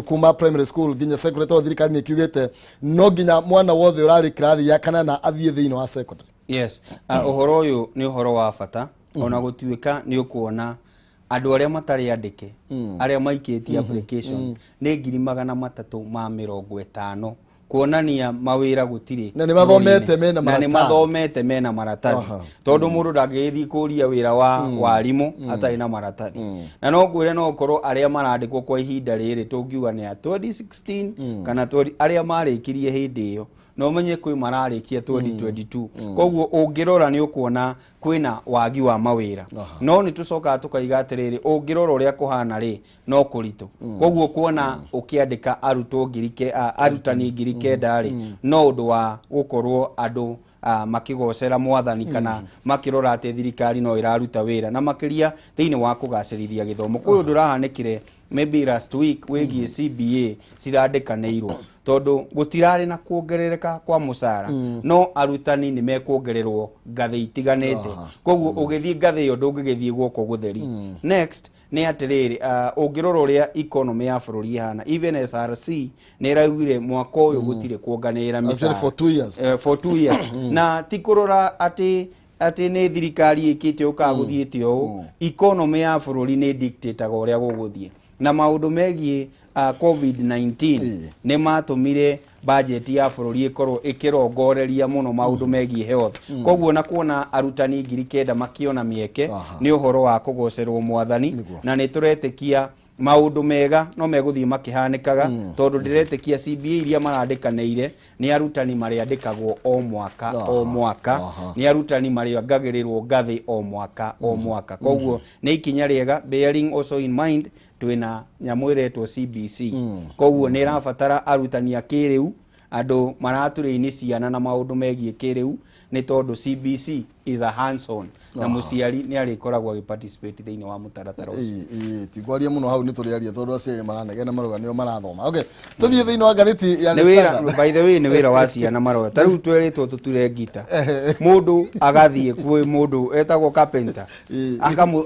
kuma primary school nginya secondary, tondũ thirikari nĩ ĩkiugĩte no nginya mwana wothe ũrarĩ kĩrathi gĩa kanana athiĩ thĩinĩ wa secondary. Yes, ũhoro ũyũ nĩ ũhoro wa bata, ona gũtuĩka nĩ ũkuona andũ arĩa matarĩ andĩke, arĩa maikĩtie application nĩ 350,000, kuonania mawĩra gũtirĩ Na nĩ mathomete bũrũri-inĩ. Mena Na nĩ maratathi. Mathomete mena maratathi, tondũ mũndũ ndangĩgĩthiĩ kũria wĩra wa warimũ atarĩ na maratathi. Na no ngwĩre no ũkorwo arĩa marandĩkwo kwa ihinda rĩrĩ tũngiuga nĩ a 2016 kana 20, arĩa marĩkirie hĩndĩ ĩyo, na ũmenye kwĩ mararĩkia 2022. Koguo ũngĩrora nĩ ũkuona kwĩna wagi wa mawĩra, no nĩ tũcokaga tũkaiga atĩrĩrĩ, ũngĩrora ũrĩa kũhana rĩ, no kũritũ. Koguo kuona ũkĩandĩka arutwo ngiri ke, arutani 9,000 rĩ, no ũndũ wa gũkorwo andũ makĩgocera mwathani kana makĩrora atĩ thirikari no ĩraruta wĩra, na makĩria thĩinĩ wa kũgacĩrithia gĩthomo. Kwĩ ũndũ ũrahanĩkire maybe last week wĩgiĩ CBA cirandĩkanĩirwo, tondũ gũtirarĩ na kuongerereka kwa mũcara, no arutani nĩ mekuongererwo ngathĩ itiganĩte. Koguo ũgĩthiĩ ngathĩ ĩyo ndũngĩgĩthiĩ guoko gũtheri. Next nĩ atĩrĩrĩ, ũngĩrora ũrĩa economy ya bũrũri ĩhana, even SRC nĩ ĩraugire mwaka ũyũ gũtirĩ kuonganĩrĩra Actually mĩcara. For 2 years. For 2 years, na ti kũrora atĩ nĩ thirikari ĩkĩte ũũ kana gũthiĩte ũũ. Economy ya bũrũri nĩ dictataga ũrĩa gũgũthiĩ, na maũndũ megiĩ COVID-19 nĩ matũmire budget ya bũrũri ĩkorwo ĩkĩrongoreria mũno maũndũ megiĩ health. Koguo na kuona arutani 9,000 makĩona mĩeke nĩ ũhoro wa kũgocerwo mwathani. Na nĩ tũretĩkia maũndũ mega no megũthiĩ makĩhanĩkaga, tondũ ndĩretĩkia CBA iria marandĩkanĩire nĩ arutani marĩandĩkagwo o mwaka o mwaka, nĩ arutani marĩongagĩrĩrwo ngathĩ o mwaka o mwaka. Koguo nĩ ikinya rĩega, bearing also in mind twĩna nyamũ ĩretwo CBC. Koguo nĩ ĩrabatara arutani a kĩrĩu, andũ maratũrĩini ciana na maũndũ megiĩ kĩrĩu. Nĩ tondũ CBC is a hands on, na mũciari nĩ arĩkoragwo agĩ participate thĩinĩ wa mũtaratara ũcio. Ĩĩ, tingwaria mũno hau, nĩ tũrĩaria tondũ aciari maranegena marauga nĩo marathoma. Okay, tũthiĩ thĩinĩ wa ngathĩti ya Nĩ The wĩra Standard. By the way, nĩ wĩra wa ciana maroya. Ta rĩu twerĩtwo tũture ngita, mũndũ agathiĩ kwĩ mũndũ etagwo carpenter,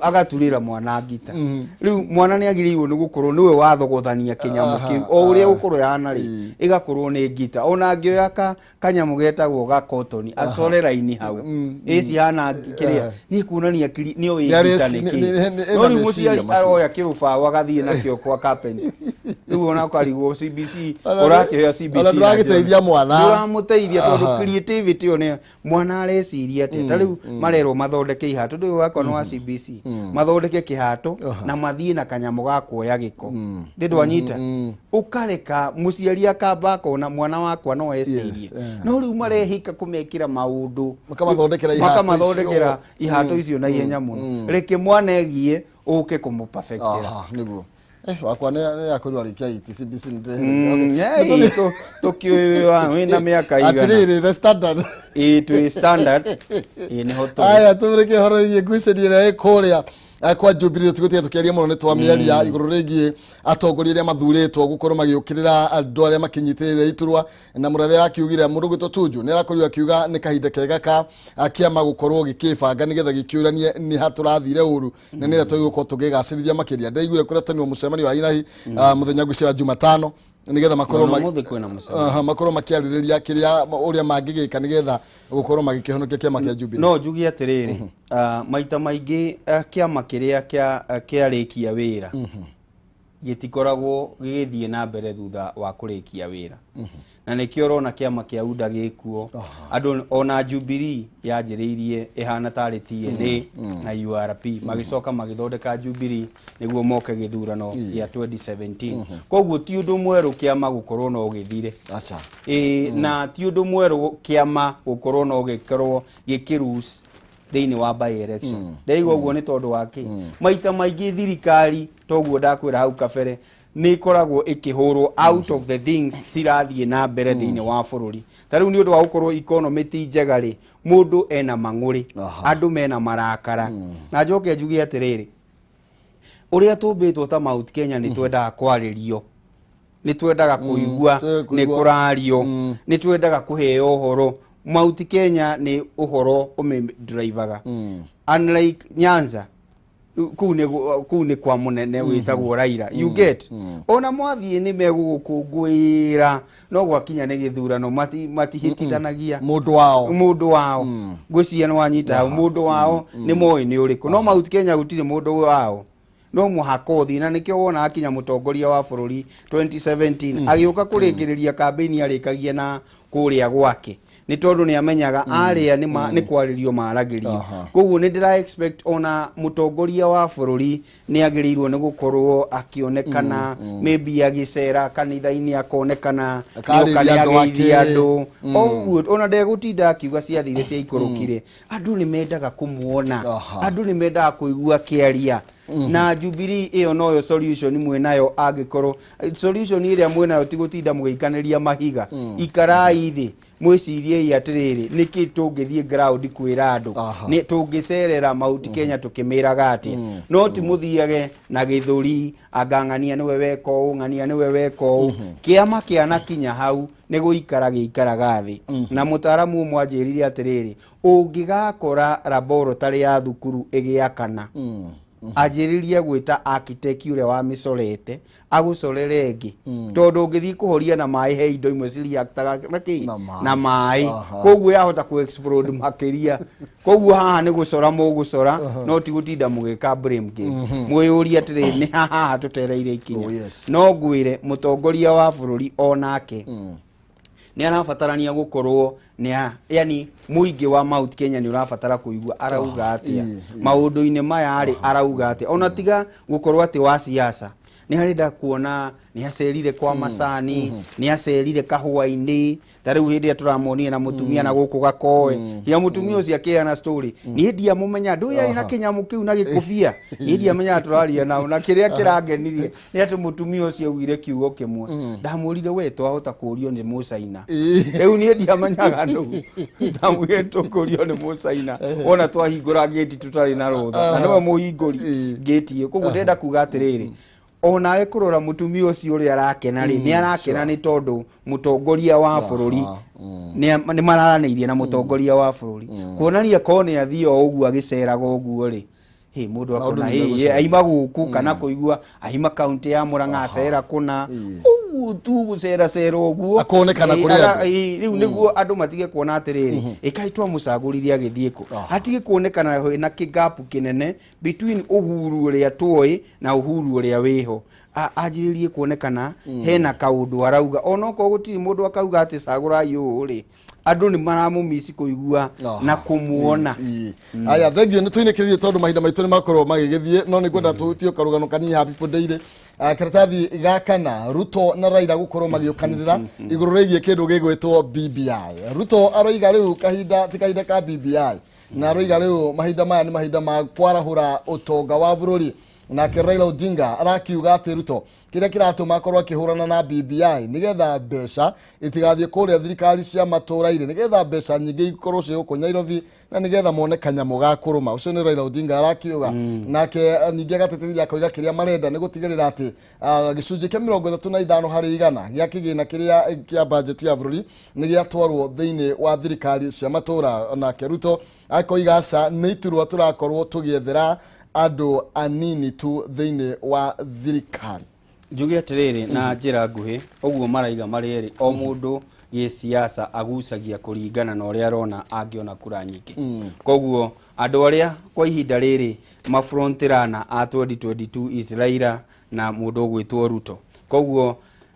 agaturĩra mwana ngita. Rĩu mwana nĩ agĩrĩirwo nĩ gũkorwo nĩwe wathogothania kĩnyamũ kĩu o ũrĩa gũkorwo yahana rĩ, ĩgakorwo nĩ ngita. Ona angĩoya ka kanyamũ getagwo ga cotton, acore raini hau ĩ cihana kĩrĩa nĩ kuonania nĩoĩ Nĩ ngita areci- nĩ nĩ- nĩ- kĩ. nĩ- No ena rĩu meciria mũciari macio. aroya kĩrũbaũ agathiĩ nakĩo kwa carpenter. Rĩu ona ũkarigwo CBC ũrakĩoya CBC Ona ndũragĩteithia mwana. Ndũramũteithia tondũ creativity ĩyo nĩ mwana areciria atĩa. Ta rĩu marerwo mathondeke ihato, ndũĩ wakwa nĩ wa CBC, mathondeke kĩhato na mathiĩ na kanyamũ ga kuoya gĩko. Ndĩ ndwanyita ũkareka mũciari akamba akona mwana wakwa no ecirie. No rĩu marehika kũmekĩra maũndũ. Makamathondekera ihato Makamathondekera icio. Ihato icio na ihenya mũno. Reke mwana egie ũke kũmũperfectĩra. Aha, nĩguo. Wakwa nĩ akorirwo arĩkia IT CBC nĩ Tũkĩũĩ wĩna mĩaka igana? Atĩrĩrĩ, The Standard. Ĩĩ, twĩ Standard, ĩĩ, nĩho tũrĩ. Aya, tũmũrĩke ũhoro wĩgiĩ ngucanio ĩrĩa ĩ kũrĩa kwa Jubilee. Tũgũtiga tũkĩaria mũno, nĩ twamĩaria igũrũ rĩgiĩ atongoria arĩa mathurĩtwo gũkorwo magĩũkĩrĩra andũ arĩa makĩnyitĩrĩire iturwa, na mũrathe arakiugire mũndũ gwĩtwo Tuju nĩ arakorirwo akiuga nĩ kahinda kega ka kĩama gũkorwo gĩkĩbanga nĩgetha gĩkĩũranie nĩ ha tũrathire ũru na nĩgetha twagĩrĩirwo gũkorwo tũkĩgacĩrithia makĩria. Ndaiguire kũretanirwo mũcemanio wa inahi mũthenya ngwĩciria wa Jumatano nĩgetha makorwo Ona ũmũthĩ kwĩna mũcemanio. Aha, makorwo makĩarĩrĩria kĩrĩa ũrĩa mangĩgĩka nĩgetha gũkorwo magĩkĩhonokia kĩama kĩa Jubilee. No njuge atĩrĩrĩ, maita maingĩ kĩama kĩrĩa kĩarĩkia wĩra gĩtikoragwo gĩgĩthiĩ na mbere thutha wa kũrĩkia wĩra, na nĩkĩo ũrona kĩama kĩa UDA gĩkuo. Andũ ona Jubilee yanjĩrĩirie ĩhana tarĩ TNA na URP, magĩcoka magĩthondeka Jubilee nĩguo moke gĩthurano gĩa 2017. Koguo ti ũndũ mwerũ kĩama gũkorwo no gĩthire. Aca. Ĩĩ, na ti ũndũ mwerũ kĩama gũkorwo no gĩkorwo gĩkĩrus thĩinĩ wa by election. Ndaigua ũguo nĩ tondũ wa kĩ? Maita maingĩ thirikari, toguo ndakwĩra hau kabere, nĩ ĩkoragwo ĩkĩhũrwo out of the things cirathiĩ na mbere thĩinĩ wa bũrũri. Ta rĩu nĩ ũndũ wa gũkorwo economy ti njega rĩ, mũndũ ena mang'ũrĩ, andũ mena marakara. Na njoke njuge atĩrĩrĩ, ũrĩa tũmbĩtwo ta Mount Kenya, nĩ twendaga kwarĩrio, nĩ twendaga kũigua nĩ kũigua. Kũrario, nĩ twendaga kũheo ũhoro. Mount Kenya nĩ ũhoro ũmĩdrivaga, unlike Nyanza. Kũu nĩ kwa mũnene wĩtagwo Raila, you get? Ona mwathiĩ nĩ megũgũkũngũĩra, no gwakinya nĩ gĩthurano matihĩtithanagia mũndũ wao. Mũndũ wao, ngwĩciria nĩ wanyita hau, mũndũ wao nĩ moĩ nĩ ũrĩkũ. No Mount Kenya gũtirĩ mũndũ wao, no mũhaka ũthiĩ, na nĩkĩo wona akinya mũtongoria wa bũrũri 2017 agĩũka kũrĩkĩrĩria kambĩini arĩkagia na kũrĩa gwake, nĩ tondũ nĩ amenyaga arĩa nĩ kwarĩrio maragĩrio. Koguo nĩ ndĩra expect ona mũtongoria wa bũrũri nĩ agĩrĩirwo nĩ gũkorwo akĩonekana, maybe agĩcera kanitha-inĩ, akonekana Akarĩria nĩoka andũ nĩageithia ake. andũ o ũguo. Ona ndegũtinda akiuga ciathire ciaikũrũkire, andũ nĩ mendaga kũmuona. Andũ nĩ mendaga kũigua akĩaria. Na Jubilee ĩyo noyo solution mwĩnayo. Angĩkorwo solution ĩrĩa mwĩnayo ti gũtinda mũgĩikanĩria mahiga, ikarai thĩ mwĩciriei atĩrĩrĩ, nĩkĩ tũngĩthiĩ ground kwĩra andũ, nĩ tũngĩcerera Mount Kenya tũkĩmĩraga atĩa? No ti mũthiage na gĩthũri, anga ng'ania nĩwe weka ũũ, ng'ania nĩwe weka ũũ. Kĩama kĩanakinya hau nĩ gũikara gĩikaraga thĩ. Na mũtaaramu ũmwe anjĩrire atĩrĩrĩ, ũngĩgakora laboratory ya thukuru ĩgĩakana, anjĩrĩrie gwĩta architect ũrĩa wamĩcorete agũcorere ĩngĩ, tondũ ũngĩthiĩ kũhoria na maĩ, he indo imwe cireactaga na kĩ? Na maĩ. Na maĩ. Koguo yahota kũ explode makĩria. Koguo haha nĩ gũcora mũgũcora, no ti gũtinda mũgĩka blame game. Mwĩyũrie atĩrĩrĩ, nĩ haha tũtereire ikinya? Oh, yes. No ngwĩre mũtongoria wa bũrũri onake nĩ arabatarania gũkorwo nĩ yani mũingĩ wa Mount Kenya nĩ ũrabatara kũigua arauga atĩa maũndũ-inĩ maya rĩ, arauga atĩa. Ona tiga gũkorwo atĩ wa siasa, Nĩ arenda kuona nĩ acerire kwa macani, nĩ acerire kahũa-inĩ. Ta rĩu hĩndĩ ĩrĩa tũramuonire na mũtumia na gũkũ gakoe ya mũtumia ũcio akĩheana story, niĩ ndiamũmenya ndũĩ arĩ na kĩnyamũ kĩu na gĩkũbia, niĩ ndiamenyaga tũraria nao. Na kĩrĩa kĩrangenirie nĩ atĩ mũtumia ũcio augire kiugo kĩmwe, ndamwĩrire we twahota kũũrio nĩ mũcaina. Rĩu niĩ ndiamenyaga nũ, ndamwĩrire tũkũrio nĩ mũcaina wona twahingũra ngĩti tũtarĩ na rũtha, na nĩwe mũhingũri ngĩti ĩyo. Koguo ndĩrenda kuga atĩrĩrĩ, onawe kũrora mũtumia ũcio ũrĩa arakena rĩ, nĩ arakena nĩ tondũ mũtongoria wa bũrũri nĩ mararanĩirie na mũtongoria wa bũrũri, kuonania korwo nĩ athiĩ o ũguo agĩceraga ũguo rĩ, hĩ mũndũ Maũndũ akona nĩ hĩ megũcenjia. Aima gũkũ kana kũigua aima kaunti ya Murang'a acera kũna ũguo tu gũceracera ũguo. Akonekana kũrĩ andũ. Rĩu nĩguo andũ matige kuona atĩrĩrĩ, ĩkai twamũcagũrire agĩthiĩ kũ, hatige kuonekana na kĩgapu kĩnene between Uhuru ũrĩa tũĩ na Uhuru ũrĩa wĩho. Anjĩrĩrie kuonekana hena kaũndũ arauga, onokorwo gũtirĩ mũndũ akauga atĩ cagũrai ũũ rĩ, andũ nĩ maramũmici kũigua na kũmuona. Ĩĩ. Aya, thengiũ, nĩ tũinĩkĩrĩrie tondũ mahinda maitũ nĩ makorwo magĩgĩthiĩ, no nĩ ngwenda tũhutie karũgano kanini ha People Daily. Karatathi ga kana, Ruto na Raila gũkorwo magĩũkanĩrĩra igũrũ rĩgiĩ kĩndũ gĩgwĩtwo BBI. Ruto aroiga rĩu kahinda ti kahinda ka BBI, na aroiga rĩu mahinda maya nĩ mahinda ma kwarahũra ũtonga wa bũrũri. Nake Raila Odinga arakiuga atĩ Ruto kĩrĩa kĩratũma akorwo akĩhũrana na BBI nĩgetha mbeca itigathiĩ kũrĩa thirikari cia matũũra-inĩ, nĩgetha mbeca nyingĩ ikorwo ciĩ gũkũ Nairobi, na nĩgetha mone kanyamũ ga kũrũma. Ũcio nĩ Raila Odinga arakiuga. Nake ningĩ agatĩtĩrithia akoiga kĩrĩa marenda nĩ gũtigĩrĩra atĩ gĩcunjĩ kĩa 35% gĩa kĩgĩna kĩrĩa kĩa bajeti ya bũrũri nĩ gĩatwarwo thĩinĩ wa thirikari cia matũũra. Nake Ruto akoiga aca, nĩ iturwa tũrakorwo tũgĩethera andũ anini tu thĩinĩ wa thirikari. Njuge atĩrĩrĩ, na njĩra nguhĩ ũguo maraiga marĩ erĩ, o mũndũ gĩsiasa agucagia kũringana na ũrĩa arona angĩona kura nyingĩ. Koguo andũ arĩa kwa ihinda rĩrĩ ma front runner a 2022 is Raila na mũndũ ũgwĩtwo Ruto. Koguo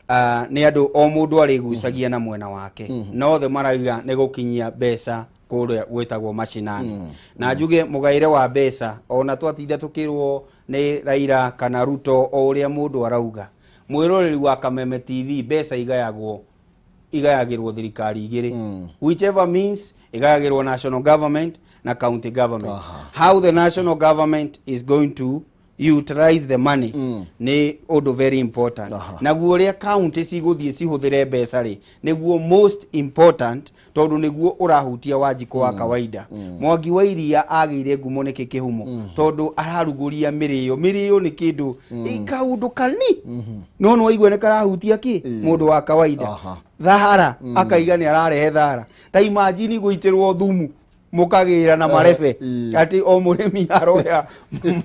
nĩ andũ o mũndũ arĩgucagia na mwena wake, no othe marauga nĩ gũkinyia mbeca kũrĩa gwĩtagwo mashinani. Na njuge mũgaĩre wa mbeca, ona twatinda tũkĩrwo nĩ Raila kana Ruto, o ũrĩa mũndũ arauga, mwĩroreri wa Kameme TV, mbeca igayagwo, igayagĩrwo thirikari igĩrĩ, whichever means igayagĩrwo national government na county government. How the national government is going to utilize the money nĩ ũndũ very important. Naguo ũrĩa county cigũthiĩ cihũthĩre mbeca rĩ, nĩguo most important, tondũ nĩguo ũrahutia Wanjikũ wa kawaida. Mwangi wa Iria agĩire ngumo nĩkĩ kĩhumo? Tondũ ararugũria mĩrĩo. Mĩrĩo nĩ kĩndũ kaũndũ kani no nĩ waigua nĩ karahutia kĩ mũndũ wa kawaida. Thahara akaiga nĩ ararehe thahara. Ta imagine gũitĩrwo thumu mũkagĩra na marebe, atĩ o mũrĩmi aroya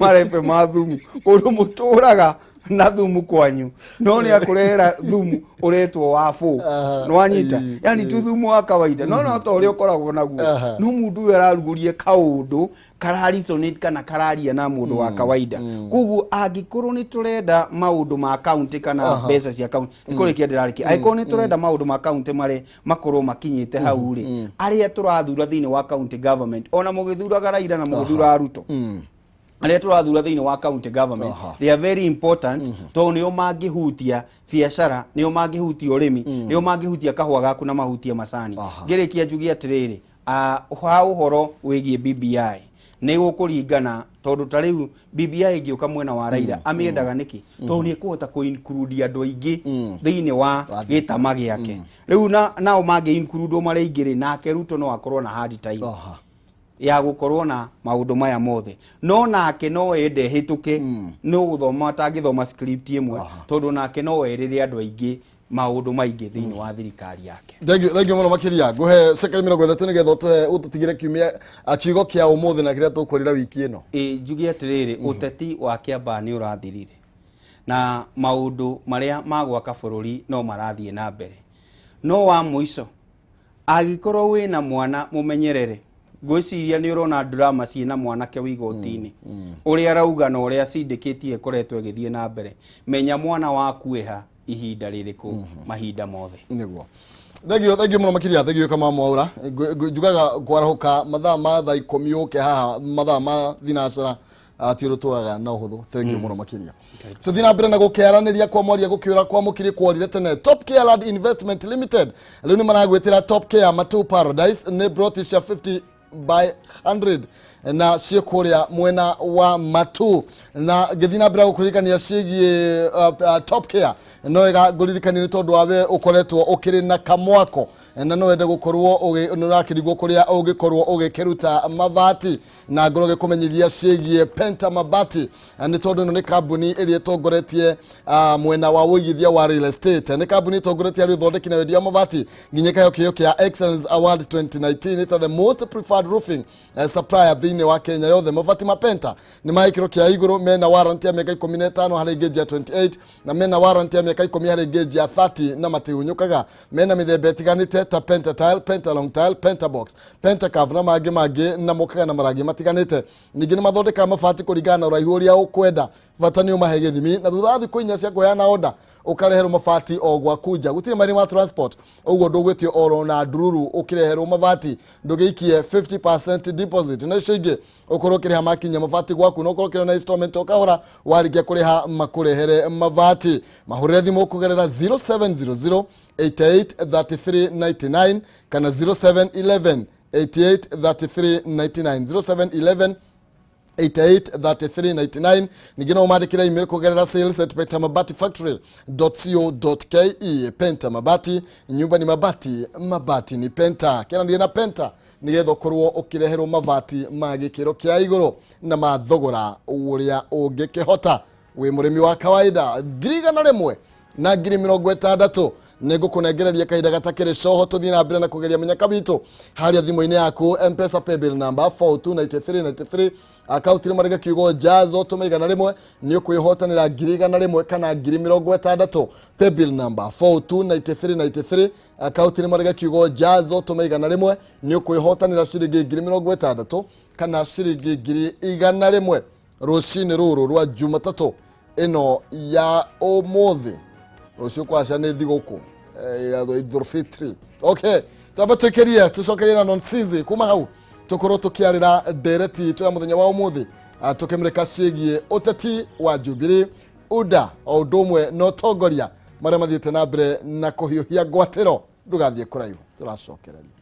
marebe ma thumu kũndũ mũtũraga na thumu kwanyu, no nĩ akũrehera thumu ũretwo wa bũ. Nĩwanyita? Yani tu thumu wa kawaida, no ta ũrĩa ũkoragwo naguo. No mũndũ ũyũ ararugũria kaũndũ kara resonate kana kararia na mũndũ wa kawaida. Koguo angĩkorwo nĩ tũrenda maũndũ ma county kana mbeca cia county, nĩ kũrĩkia ndĩrarĩkia, angĩkorwo nĩ tũrenda maũndũ ma county marĩ makorwo makinyĩte hau rĩ, arĩa tũrathura thĩinĩ wa county government, ona mũgĩthuraga Raila na mũgĩthuraga Ruto, arĩa tũrathura thĩinĩ wa county government, they are very important, tondũ nĩo mangĩhutia biacara, nĩo mangĩhutia ũrĩmi, nĩo mangĩhutia kahũa gaku na mahutie macani. Ngĩrĩkia njuge atĩrĩrĩ, ha ũhoro wĩgiĩ BBI nĩ gũkũringana, tondũ ta rĩu BBI ĩngĩũka mwena wa Raila, amĩendaga nĩkĩ? Tondũ nĩ ĩkũhota kũ-include andũ aingĩ thĩinĩ wa gĩtama gĩake. Rĩu nao mangĩ include marĩ aingĩ rĩ, nake Ruto no akorwo na hard time ya gũkorwo na maũndũ maya mothe, no nake no ende hĩtũke no gũthoma atangĩthoma script ĩmwe, tondũ nake no erĩre andũ aingĩ maũndũ maingĩ thĩinĩ wa thirikari yake. Thank you, thank you mũno makĩria. Ngũhe sekondi 30 nĩgetha ũtũhe ũtũtigĩre kiumia kiugo kĩa ũmũthĩ na kĩrĩa tũkwĩrĩra wiki ĩno. Ĩ njuge atĩrĩrĩ, ũteti wa Kĩambaa nĩ ũrathirire na maũndũ marĩa ma gwaka bũrũri no marathiĩ na mbere. No wa mũico, angĩkorwo wĩna mwana mũmenyerere. Ngwĩciria nĩ ũrona drama ciĩna mwanake wĩ igoti-inĩ, ũrĩa arauga na ũrĩa syndicate ĩkoretwo ĩgĩthiĩ na mbere. Menya mwana waku ĩha ihinda rĩrĩkũ, mahinda mothe. Nĩguo. Thank you, thank you mũno makĩria, thank you kama Mwaura. Njugaga kwarahũka mathaa ma thaa 10 ũke haha mathaa ma 9. Ti ũndũ twaga na ũhũthũ. Thank you mũno makĩria. Tũthiĩ na mbere na gũkĩaranĩria kwa mwaria gũkĩũra kwa mũkiri kworire tene. Top Care Land Investment Limited rĩu nĩ maragwĩtĩra Top Care Matu Paradise, nĩ broti cia 50 by 100 na ciĩ kũrĩa mwena wa Matu. Na ngĩthiĩ na mbere gũkũririkania ciĩgiĩ Top Care, no wega ngũririkanie nĩ tondũ wawe ũkoretwo ũkĩrĩ na kamwako na no wende gũkorwo nĩ ũrakĩrigwo kũrĩa ũngĩkorwo ũgĩkĩruta mabati, na ngorwo gĩkũmenyithia ciĩgiĩ Penta Mabati, nĩ tondũ ĩno nĩ kambuni ĩrĩa ĩtongoretie mwena wa ũigithia wa real estate. Nĩ kambuni ĩtongoretie harĩ ũthondeki na wendia wa mabati, nginya ĩkaheo kĩheo kĩa Excellence Award 2019 ĩta the most preferred roofing supplier thĩinĩ wa Kenya yothe. Mabati ma Penta nĩ ma gĩkĩro kĩa igũrũ, mena warranty ya mĩaka 15 harĩ gauge ya 28 na mena warranty ya mĩaka 10 harĩ gauge ya 30 na matihunyũkaga. Mena mĩthemba ĩtiganĩte ta Penta Tile, Penta Long Tile, Penta Box, Penta Curve na mangĩ mangĩ, na mokaga na marangi matiganĩte. Ningĩ nĩ mathondekaga mabati kũringana na ũraihu ũrĩa ũkwenda, bata nĩ ũmahe gĩthimi, na thutha wa thikũ 4 cia kũheana order ũkareherwo mabati o gwaku nja. Gũtirĩ marĩhi ma transport, ũguo ndũgwĩtio oro na ndururu ũkĩreherwo mabati. Ndũgĩikie 50% deposit na icio ingĩ ũkorwo ũkĩrĩha makinya mabati gwaku, na ũkorwo ũkĩrĩha na installment o kahora, warĩkia kũrĩha makũrehere mabati. Mahũrĩre thimũ kũgerera 0700 88 33 99 kana 0711 88 33 99, 0711 88 33 99. Ningĩ no ũmandĩkĩre email kũgerera sales@pentamabatifactory.co.ke. Penta Mabati, nyumba ni mabati, mabati ni Penta. Kĩranĩria na Penta nĩgetha ũkorwo ũkĩreherwo mabati ma gĩkĩro kĩa igũrũ na ma thogora ũrĩa ũngĩkĩhota wĩ mũrĩmi wa kawaida. 100,000 na 60,000 nĩ ngũkũnengereria kahinda gatakĩrĩ coho, tũthiĩ na mbere na kũgeria mĩnyaka witũ harĩa thimũ-inĩ yaku. Mpesa paybill number 429393, akaunti nĩ marĩga kiugo jazo, tũme 100, nĩ ũkwĩhotanĩra 100,000 kana 60,000. Paybill number 429393, akaunti nĩ marĩga kiugo jazo, tũme 100, nĩ ũkwĩhotanĩra ciringi 60,000 kana ciringi 100,000 rũcinĩ rũrũ rwa Jumatatũ ĩno ya ũmũthĩ. Rũciũ kwaca nĩ thigũkũ ya Idul Fitri. Okay, twambe twĩkĩrie tũcokerie na nonsizi kuma hau tũkorwo tũkĩarĩra ndereti itũ ya mũthenya wa ũmũthĩ, tũkĩmũrĩka ciĩgiĩ ũteti wa Jubilee, UDA o ũndũ ũmwe na ũtongoria marĩa mathiĩte na mbere na kũhiũhia ngwatĩro. Ndũgathiĩ kũraihu, tũracokereria.